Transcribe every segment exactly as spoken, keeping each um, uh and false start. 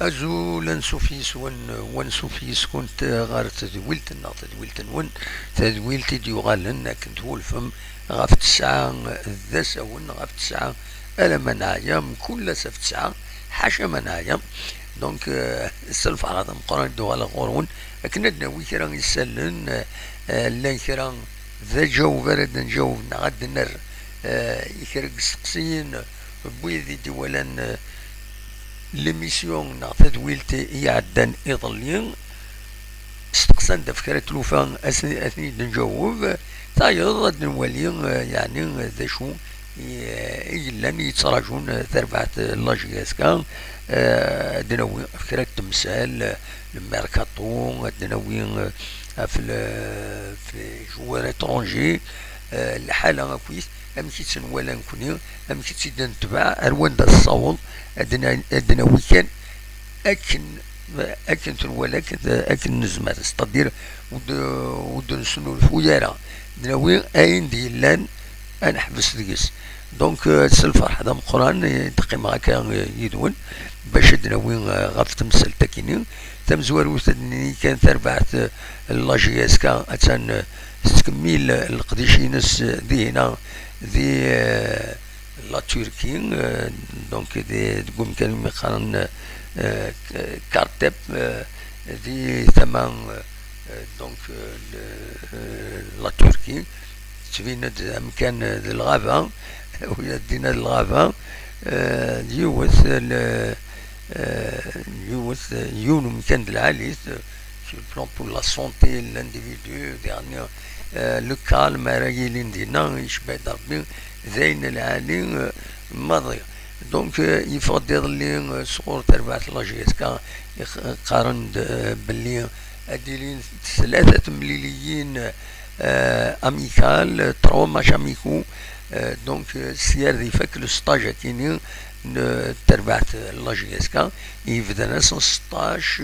Azul, ansuf yis-wen, wansuf yis-kunt ɣer tedwilt-nneɣ, tadwilt-nwen, tadwilt i d-yuɣalen akken twulfem ɣef tesɛa d asawen, ɣef tesɛa alamma neɛya, mkul ass ɣef tesɛa, ḥaca ma neɛya. Donc, euh, s lferḥ d ameqqran i d-uɣaleɣ ɣur-wen akken ad d-nawi kra isallen, euh, llan kra d aǧaweb ara d-nǧaweb neɣ ad d-nerr, euh, i kra n yisteqsiyen n wid i d-iwalan, euh, l'émission neɣ tadwilt i iɛeddan iḍelli, steqsan-d ɣef kra n tlufa, ad ten-, ad ten-id-nǧaweb. Tayeḍ ad nwali, eh, yeɛni, eh, d acu i, eh, i yellan yettraǧun, eh, tarbaɛt, eh, n la J S K. Eh, ad d-nawi ɣef kra n temsal, eh, le mercato, ad d-nawi, eh, ɣef le, ɣef les joueurs étrangers, eh, lḥala akkit, amek i tt-nwala nekni, amek i tt-id-netbeɛ, ar wanda tessaweḍ, ad d-na-, ad d-nawi kan akken, akken tenwala, akken, akken nezmer, c'est-à-dire ur d-, ur d-nesnulfuy ara, d-nawi ayen d-yellan, ad neḥbes deg-s. Donc, euh, s lferḥ d ameqqran, eh, d-qqimeɣ akka, eh, yid-wen, bac ad d-nawi, eh, ɣef temsalt-akini. Tamezwarut, ad d-nini kan tarbaɛt, eh, n la J S K, attan, eh, tettkemmil, eh, leqdic-ines, eh, dihina, di, eh, la Turquie, euh, donc di, deg umkan umi qqaren, euh, K-, Kartep, euh, di tama, euh, donc, euh, le, euh, la Turquie, tettbin-d amkan d lɣaba, ula d dinna d lɣaba, euh, d yiwet, le, euh, yiwet, yiwen umkan d lɛali, euh, sur le plan pour la santé, l'individu, diɣen, euh, le calme ara yilin dinna, yecba-d Rebbi, d ayen lɛali, euh, maḍi. Donc, euh, yeffeɣ-d iḍelli, euh, sɣur terbaɛt n la J S K, iq-, qqaren-d, euh, belli ad d-ilin tlata temliliyin, euh, amicales, trois matchs amicaux, euh, donc, euh, sya ad ifak le stage akini n terbaɛt n la J S K, yebdan ass n seṭṭac,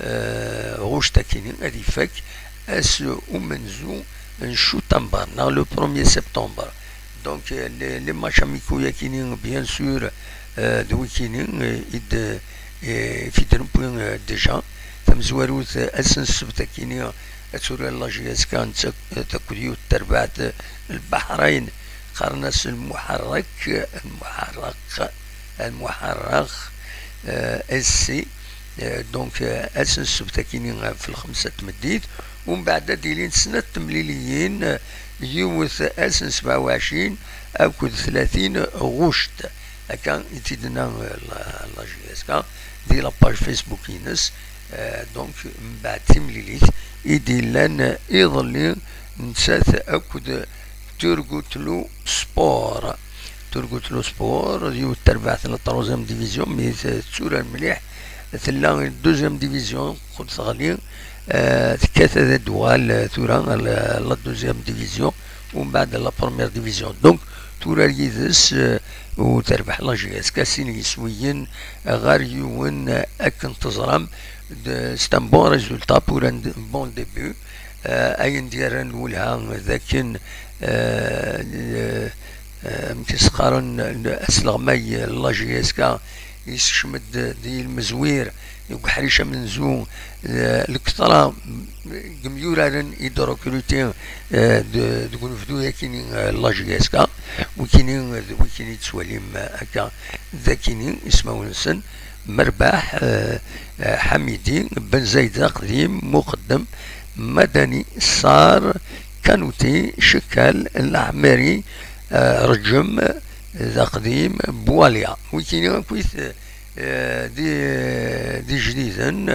euh, ɣuct akini, ad ifak ass umenzu n cutamber, neɣ le premier septembre. Donc, euh, les, les matchs amicaux yakini, bien sûr, euh, d wikini, euh, i d, euh, i d-newwi, euh, déjà. Tamezwarut, euh, ass n ssebt akini, ad turar la J S K netta, euh, akked yiwet terbaɛt, euh, Lbaḥrayn, qqaren-as Lmuḥerrek, Lmuḥerrek, Lmuḥerrek, euh, S C. Euh, donc, euh, ass n ssebt akini ɣef lxemsa n tmeddit, umbeɛd ad d-ilint snat temliliyin, euh, yiwet ass n sebɛa u ɛecrin akked tlatin ɣuct. Akka i tt-id-tenna, euh, la, la J S K di la page Facebook-ines. Euh, donc, mbeɛd timlilit i d-illan, euh, iḍelli, nettat akked Turgutlu Sport. Turgutlu Sport, yiwet terbaɛt n la troisième division, mi t-, tetturar mliḥ, tella deuxième division, qqel teɣli, euh, tekkat ad d-tuɣal, euh, tura ɣer la, la deuxième division, umbeɛd la première division. Donc, turar yid-s, euh, u terbeḥ la J S K sin yiswiyen ɣer yiwen, euh, akken teẓram, d-, c'est un bon résultat pour un d-, bon début. Euh, ayen d-yerran lwelha d akken, euh, euh, amek i s-qqaren, asleɣmay n la J S K yessekcem-d di lmezwir, deg uḥric amenzu, euh, lketṛa n yimyuraren i d-recruter, euh, d-, deg unebdu yakini, euh, n la J S K, wikini d wikini tettwalim, euh, akka d akini ismawen-nsen. Merbaḥ, euh, euh, Ḥamidi, Ben Zayd Aqdim, Muqeddem, Madani, Sar, Kanuti, Cekkal, Laɛmeri, euh, Reǧem, d Aqdim, Bwalya. Wikini akkit, euh, d, d ijdiden.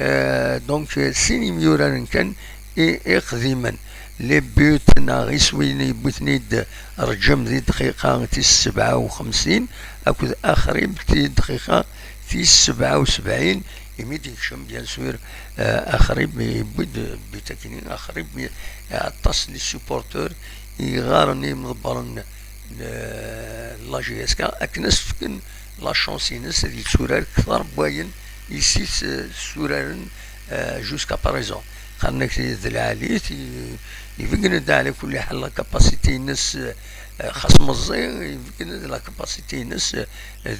Euh, donc, euh, sin imyuraren kan i, iqdimen. Les buts neɣ iswiyen yewwi-ten-id Reǧem di dqiqa tis sebɛa u xemsin, akked Axrib di dqiqa tis sebɛa u sebɛin, imi d-yekcem, bien sûr, euh, Axrib yewwi-d but akini, Axrib, aṭas n les supporters i ɣaren i imḍebbren n, euh, la J S K, akken ad s-fken la chance-ines ad yetturar kter n wayen i s-, eh, tturaren, eh, jusqu'à présent. Qqaren-ak d lɛali, ti-, ibeggen-d ɛla kulli ḥal la capacité-ines, eh, Xas meẓẓi, yebgen la capacité-ines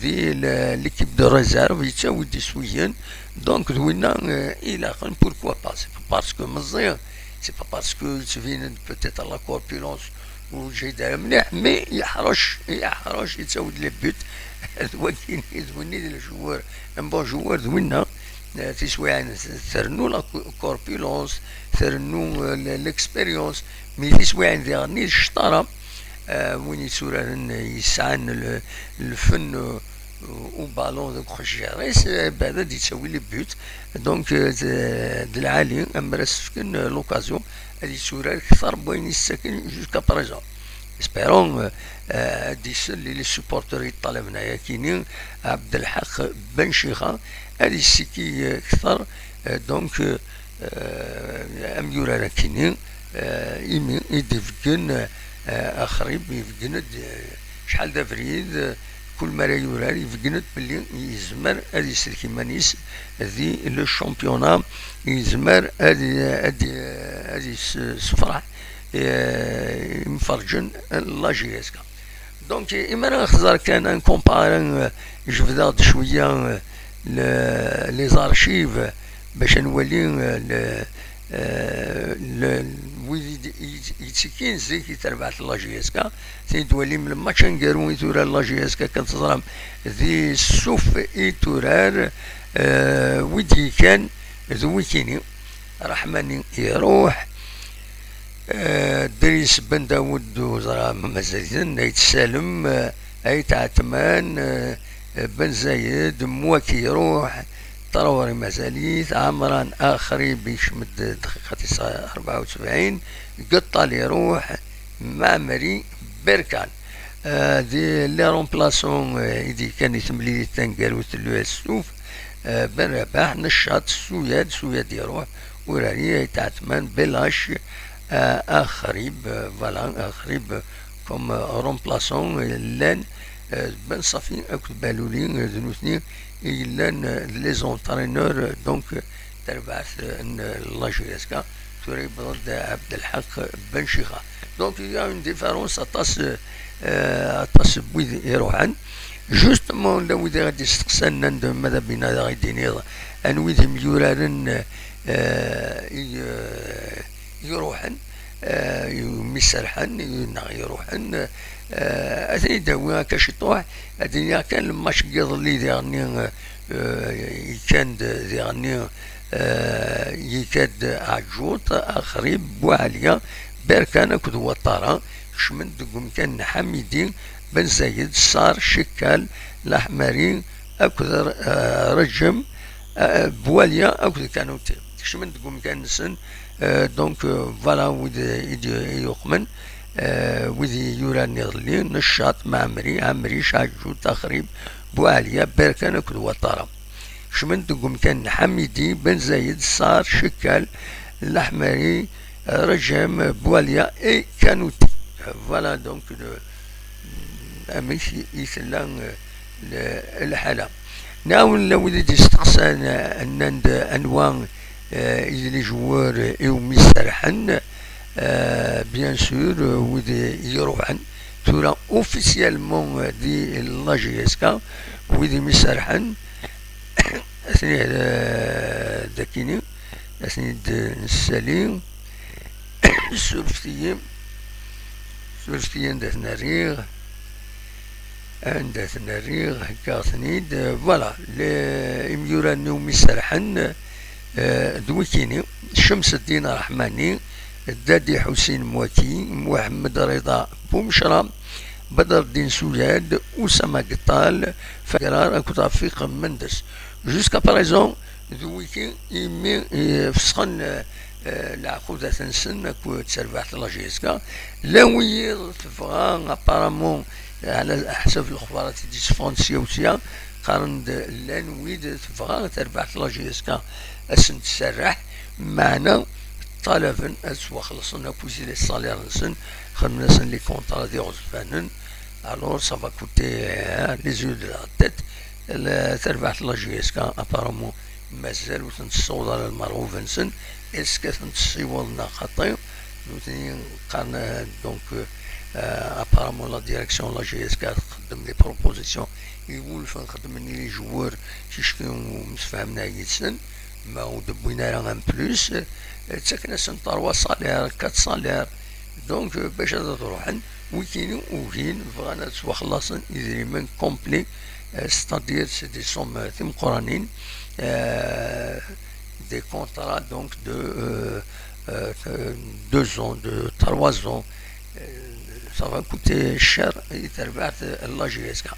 di l'équipe de réserve, yettawi-d iswiyen. Donc d winna ilaqen, pourquoi pas? C'est pas parce que meẓẓi, c'est pas parce que yettbin-d peut-être la corpulence ur yeǧhid ara mliḥ, mais yeḥrec, yeḥrec, yettawi-d les buts. D wagi, d winna d le joueur, un bon joueur d winna. Tiswiɛin trennu la corpulence, trennu l'expérience, mais tiswiɛin diɣen d ccṭara. Win yetturaren yesɛan lfen ubalun deg uxencir-is, bɛed ad yettawi les buts. Donc d lɛali amer as-fken l'occasion ad yetturar kter n wayen i s-ttaken jusqu'à présent. Espérons ad d-isel i les supporters yeṭṭalaben ayakini Abdelḥaq Ben Chixa ad yessiki kter, donc, amyurar akini, imi i d-ibeggen axrib, ibeggen-d cḥal d abrid, kul mi ara yurar, ibeggen-d belli yezmer ad isellek iman-is di le championnat, yezmer ad ad ad yessefreḥ imferǧen n la J S K. Donc imi ara nxeẓẓer kan, ad nkumpari, jebdeɣ-d cwiya les archives bac ad nwali wid yettekkin zik i terbaɛt n la J S K. Tin d-twalim le match aneggaru i turar la J S K, kan teẓram di ssuf i turar, wid yekkan d wikini. Raḥmani iruḥ. Dris Ben Dawed, ur ẓriɣ ma mazal-iten, Ayt Salem, Ayt Ɛetman, Ben Zayed, Mwaki iruḥ, Traoré mazal-it, Ɛemran Axrib ikcem-d dqiqa tis rebɛa u sebɛin, Gettal iruḥ, Maɛmeri, Berkan. Di les remplaçants i d-yekkan i temlilit taneggarut n l'U S Souf, Ben Rabaḥ, Neccaṭ, Suyad, Suyad iruḥ, Urari, Ayt Ɛetman, Belac, Axrib, voilà, Axrib comme remplaçant, llan Ben Safi akked Baluli, d nutni i yellan les entraîneurs, donc, tarbaɛt n la J S K. Tura yewweḍ-d Abdelḥaq Ben Chixa. Donc il y a une différence aṭas, aṭas n wid iruḥen. Justement, la wid i ɣ-d-isteqsan, nnan-d ma d abina daɣ i d-iniḍ anwi d imyuraren i iruḥen, umi serḥen neɣ iruḥen. Ad ten-id-awi akka ciṭuḥ, ad d-iniɣ kan le match n yiḍelli diɣenni yekkan-d diɣenni, yekka-d Ɛeǧǧuṭ, Axrib, Buɛalya, Berkan akked Waṭara kecmen-d deg umkan n Ḥamidi, Ben Zayed, Sar, Cikkal, Laḥmari akked Reǧem, Buɛalya akked Kanuti. Kecmen deg umkan-nsen, donc, voilà wid i d-yuqmen, wid i yuraren iḍelli, Neccaṭ, Maɛmeri, Ɛemric, Ɛeǧǧuṭ, Axrib, Buɛalya, Berkan akked Waṭara. Kecmen deg umkan n Ḥamidi, Ben Zayed, Sar, Cikkal, Laḥmari, Reǧem, Buɛalya et Kanuti. Voilà donc le, amek i tella lḥala. Nɛawen la wid i d-isteqsan, nnan-d anwa i d les joueurs iwumi serḥen. Bien sûr, wid i iruḥen tura officiellement di la J S K, wid imi serḥen, ad ten-id-, dakini, ad ten-id-nessali. Surfet-iyi, surfet-iyi anda ten-rriɣ, anda ten-rriɣ, heggaɣ-ten-id. Voilà, imyura-nni umi serḥen d wikini: Cemseddin Ṛeḥmani, Dadi Ḥusin Mwaki, Muḥemmed Rida Bumecra, Badreddin Suyad, Usama Gettal, Fagrar akked Rafiq Mendes. Jusqu'à présent, d wiki imi fesxen leɛqudat-nsen akked terbaɛt n la J S K. La wiyiḍ tebɣa, apparemment, ɛla ḥsab lexbarat i d-yetteffɣen sya u sya, qqaren-d llan wid tebɣa terbaɛt n la J S K ad sen-tserreḥ, meɛna ṭṭalaben ad ttwaxellṣen akk les salaires-nsen, xedmen-asen les contrats d iɣezfanen. Alors ça va coûter les yeux de la tête. Terbaɛt n la J S K apparemment mazal ur ten-tessaweḍ ara lmerɣub-nsen. Est-ce que ten-tessiweḍ neɣ xaṭi? Nutni qqaren, donc, Euh, apparemment, la direction n la J S K txeddem des propositions i wulfen xeddmen i les joueurs ticki ur msefhamen ara yid-sen, ma ur d-wwin ara un plus, euh, ttaken-asen trois salaires, quatre salaires, donc euh, bac ad ruḥen, wikini ugin, bɣan ad ttwaxlaṣen idrimen complet, euh, c'est-à-dire c'est des sommes, euh, timeqqranin, euh, des contrats donc de euh, euh, deux ans, de trois ans, euh, ça va coûter cher i terbaɛt n la J S K.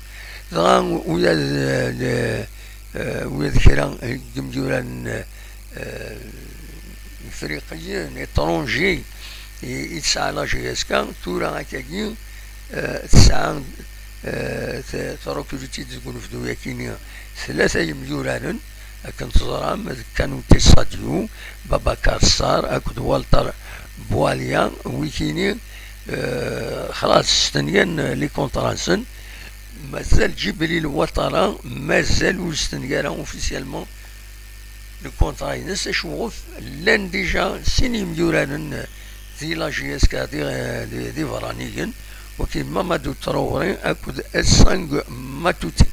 Dɣa ula d, d, euh, ula d kra n yimyura n, euh, Ifriqiyen, étrangers, i, i tesɛa la J S K, tura akkagi, euh, tesɛa, euh, t-, trekruti-d deg unebdu-yakini tlata yemyuraren, akken teẓram, d Kanouté Sadio, Babacar Sarr akked Walter Boualia, wikini, euh, xlas stenyan les contrats-nsen, mazal Djibril Ouattara, mazal ur stenyi ara officiellement le contrat-ines, acuɣef llan déjà sin yemyuraren di la J S K d, d, d iberraniyen, waki Mamadou Traoré akked Essang Matouti.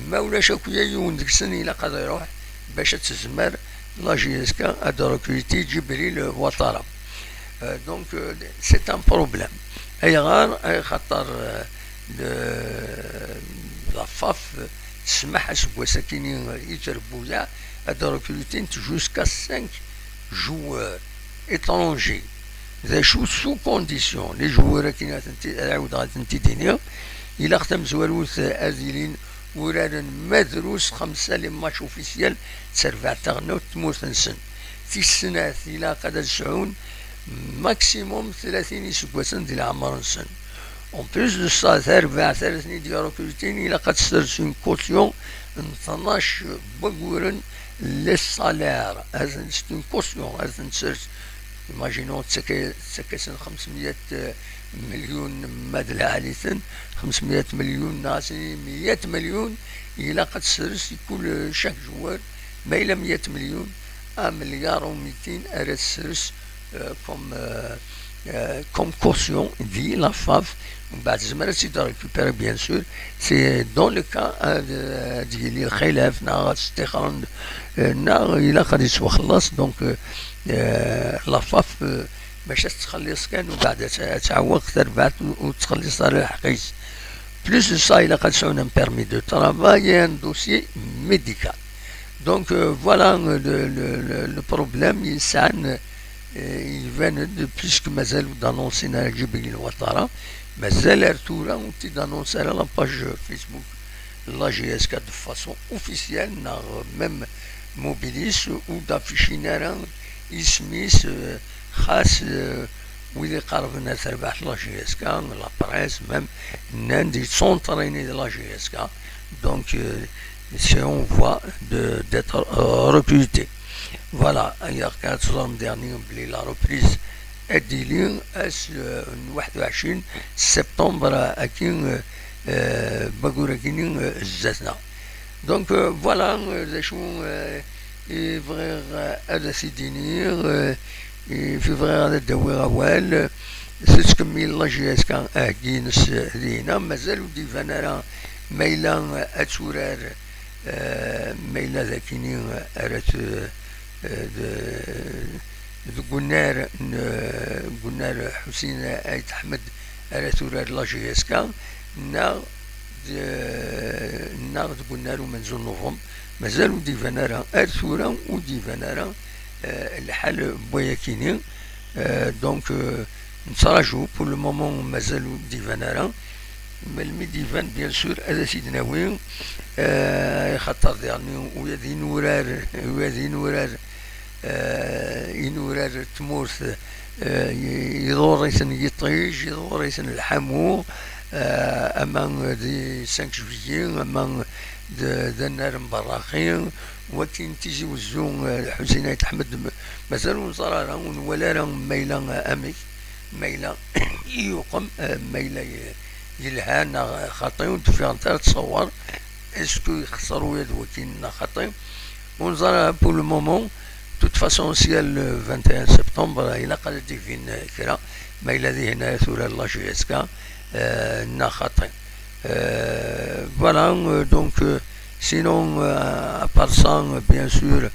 Ma ulac akk yiwen deg-sen ilaq ad iruḥ bac ad tezmer la J S K ad recruter Djibril Ouattara. Euh, donc, euh, c'est un problème. Ayɣer? Ay xaṭer, euh, le, la FAF, euh, tesmaḥ aseggas-akini i trebbuyaɛ ad recrutent jusqu'à cinq joueurs étrangers. D acu, sous condition, les joueurs-akini ad tent-, ad ɛawdeɣ ad tent-id-iniɣ, ilaq tamezwarut ad ilin uraren ma drus xemsa les matchs officiels d terbaɛt taɣelnawt n tmurt-nsen. Tis snat, ilaq ad sɛun maximum tlatin iseggasen di leɛmer-nsen. En plus de ça, tarbaɛt ara ten-id-yrekrutin, ilaq ad tessers une caution n tnac n waguren les salaires. C'est une caution, ad ten-tessers. Imaginons, tettak-, tettak-asen xemsmeyya milyun, ma d lɛali-ten, xemsmeyya milyun, neɣ ad s-nini meyya milyun, ilaq ad tessers i kul, chaque joueur, ma yella meyya milyun, un milliard u mitin ara tessers, euh, comme, euh, euh, comme caution di la FAF. Mbeɛd tezmer ad tt-id-récupérer, bien sûr, c'est dans le cas, euh, de, ad yili lxilaf, neɣ ad ttixren, euh, neɣ ilaq ad yettwaxelleṣ, donc, euh, euh, la FAF, euh, maca tettxelliṣ kan, mbeɛd ad t-, ad tɛewweq terbaɛt, ur, ur tettxelliṣ ara lḥeqq-is. Plus de ça, ilaq ad sɛun un permis de travail et un dossier médical. Donc, euh, voilà, euh, le, le, le, le problème, yesɛan, euh, iban-d, puisque mazal ur d-annonsin ara Djibril Ouattara, mazal ar tura ur t-id-annonce ara la page Facebook n la J S K de façon officielle, neɣ même Mobilis, ur d-afficin ara isem-is, euh, xas, euh, wid iqerben ar terbaɛt n la J S K, la presse même, nnan-d yettunṭrini d la J S K. Donc, euh, c'est en voie de, d'être, euh, recruté. Voilà, ilaq ad teẓrem daɣen belli la reprise ad d-tili ass, euh, n waḥed u ɛecrin septembre, akin, euh, euh, wagur-akini, euh, zdat-neɣ. Donc, euh, voilà, euh, d acu, euh, i bɣiɣ, euh, ad as-id-iniɣ, euh, i fi bɣiɣ ad d-awiɣ awal, euh, tettkemmil la J S K aheggi-ines, euh, dinna, mazal ur d-iban ara ma yella, euh, ad turar, euh, ma yella d akini, euh, ara t-, euh, d-, deg unnar n, deg unnar Ḥusin Ayt Ḥmed ara turar la J S K, neɣ d-, neɣ deg unnar umenzu n Nuvember, mazal ur d-iban ara, ar tura ur d-iban ara, euh, lḥal n wayakini. Euh, donc, euh, nettraǧu, pour le moment mazal ur d-iban ara. Melmi d-iban, bien sûr, ad as-id-nawi, euh, axaṭer diɣen ula d inurar, ula d inurar, euh, inurar n tmurt, euh, i-, iḍurr-iten yiṭij, iḍurr-iten lḥamu, euh, ama di cinq juillet, ama d, d annar n Berraqi, wakin Tizi Wezzu, euh, Ḥusin Ayt Ḥmed, ma-, mazal ur neẓra ara, ur nwala ara ma yella, euh, amek, ma yella yuqem, euh, ma yella y-, yelha neɣ xaṭi, ur d-ffiɣent ara ttṣawar, est-ce que yexṣer ula d wakin neɣ xaṭi, ur neẓra ara pour le moment. De toute façon, sya le vingt et un septembre, ilaq ad d-ibin, euh, kra. Ma yella dihin ara turar la G S K, euh, neɣ xaṭi. Euh, voilà, euh, donc, euh, sinon, euh, à part ça, euh, bien sûr,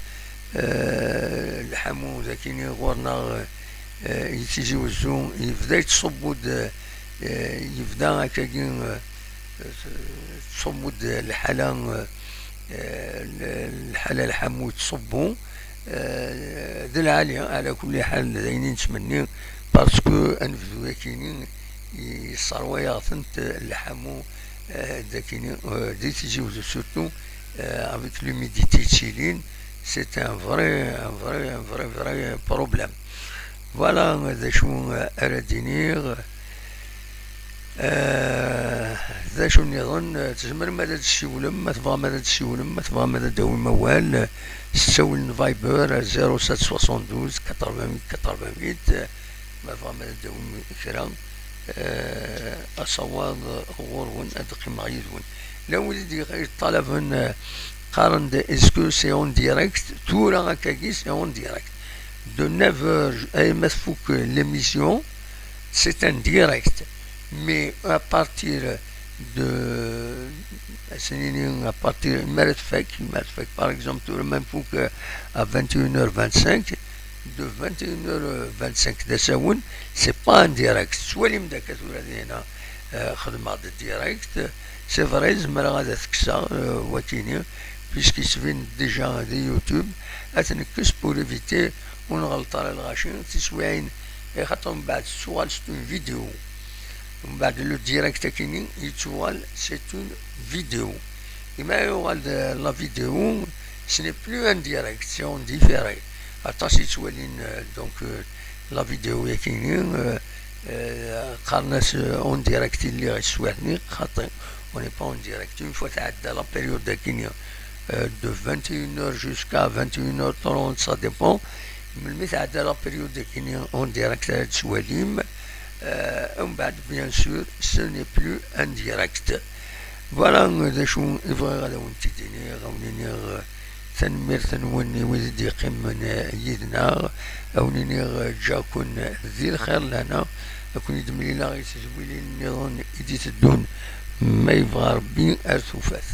euh, lḥamu dagini ɣur-neɣ, euh, euh, i Tizi Wezzu, yebda yettṣubbu-d, euh, yebda akkagi, euh, tettṣubbu-d lḥala, euh, euh, lḥala lḥamu yettṣubbu, euh, d lɛali, ɛla kulli ḥal, d ayen i nettmenni, parce que anebdu-akini yesserwa-yaɣ-tent lḥamu, euh, dagini, euh, di Tizi Wezzu, surtout, euh, avec l'humidité yettilin, c'est un vrai, un vrai, un vrai, vrai problème. Voilà d acu, euh, ara d-iniɣ. Euh, d acu nniḍen, euh, tzemrem ad d-tessiwlem, ma tebɣam ad d-tessiwlem, ma tebɣam ad d-tawim awal, euh, s ttawil n Viber, euh, zéro sept soixante-douze quatre-vingt-huit quatre-vingt-huit, euh, ma tebɣam ad d-tawim kra, euh, asawaḍ, euh, ɣur-wen, ad d-qqimeɣ yid-wen. Llan wid i d-yeṭṭalaben, euh, qqaren-d, est-ce que c'est en direct? Tura akkagi, c'est en direct. De neuf heures, ay ma tfuk l'émission, c'est en direct. Mais à partir de, à partir, mi ara tfak, mi ara tfak, par exemple, tura ma nfuk, euh, à vingt et une heures vingt-cinq, de vingt et une heures vingt-cinq d asawen, c'est pas en direct. Tettwalim-d akka tura dina, euh, xedmeɣ-d direct. C'est vrai, zemreɣ ad t-kkseɣ, euh, wakini, puisque yettbin déjà di YouTube. Ad t-nekkes pour éviter ur nɣelleḍ ara lɣaci, tiswiɛin, eh, xaṭer mbeɛd tettuɣal c'est une vidéo. Mbeɛd le direct akini yettuɣal c'est une vidéo. Imi yuɣal d la vidéo, ce n'est plus un direct, c'est en différé. Aṭas yettwalin, euh, donc, euh, la vidéo yakini, euh, euh, qqaren-as, euh, en direct i lliɣ i teswiɛt-nni, xaṭi, on n'est pas en direct. Une fois tɛedda la période akini, euh, de vingt et une heures jusqu'à vingt et une heures trente, ça dépend. Melmi tɛedda la période akini en direct ara tettwalim, euh, umbeɛd, bien sûr, ce n'est plus un direct. Voilà d acu i bɣiɣ ad awen-t-id-iniɣ, ad awen-iniɣ, euh, tanemmirt-nwen i wid i d-yeqqimen, euh, yid-neɣ, ad awen-iniɣ, euh, ǧǧaɣ-ken di lxir lehna, ad ken-id-mlileɣ i tezwilin nniḍen i d-iteddun, ma yebɣa Rebbi ar tufat.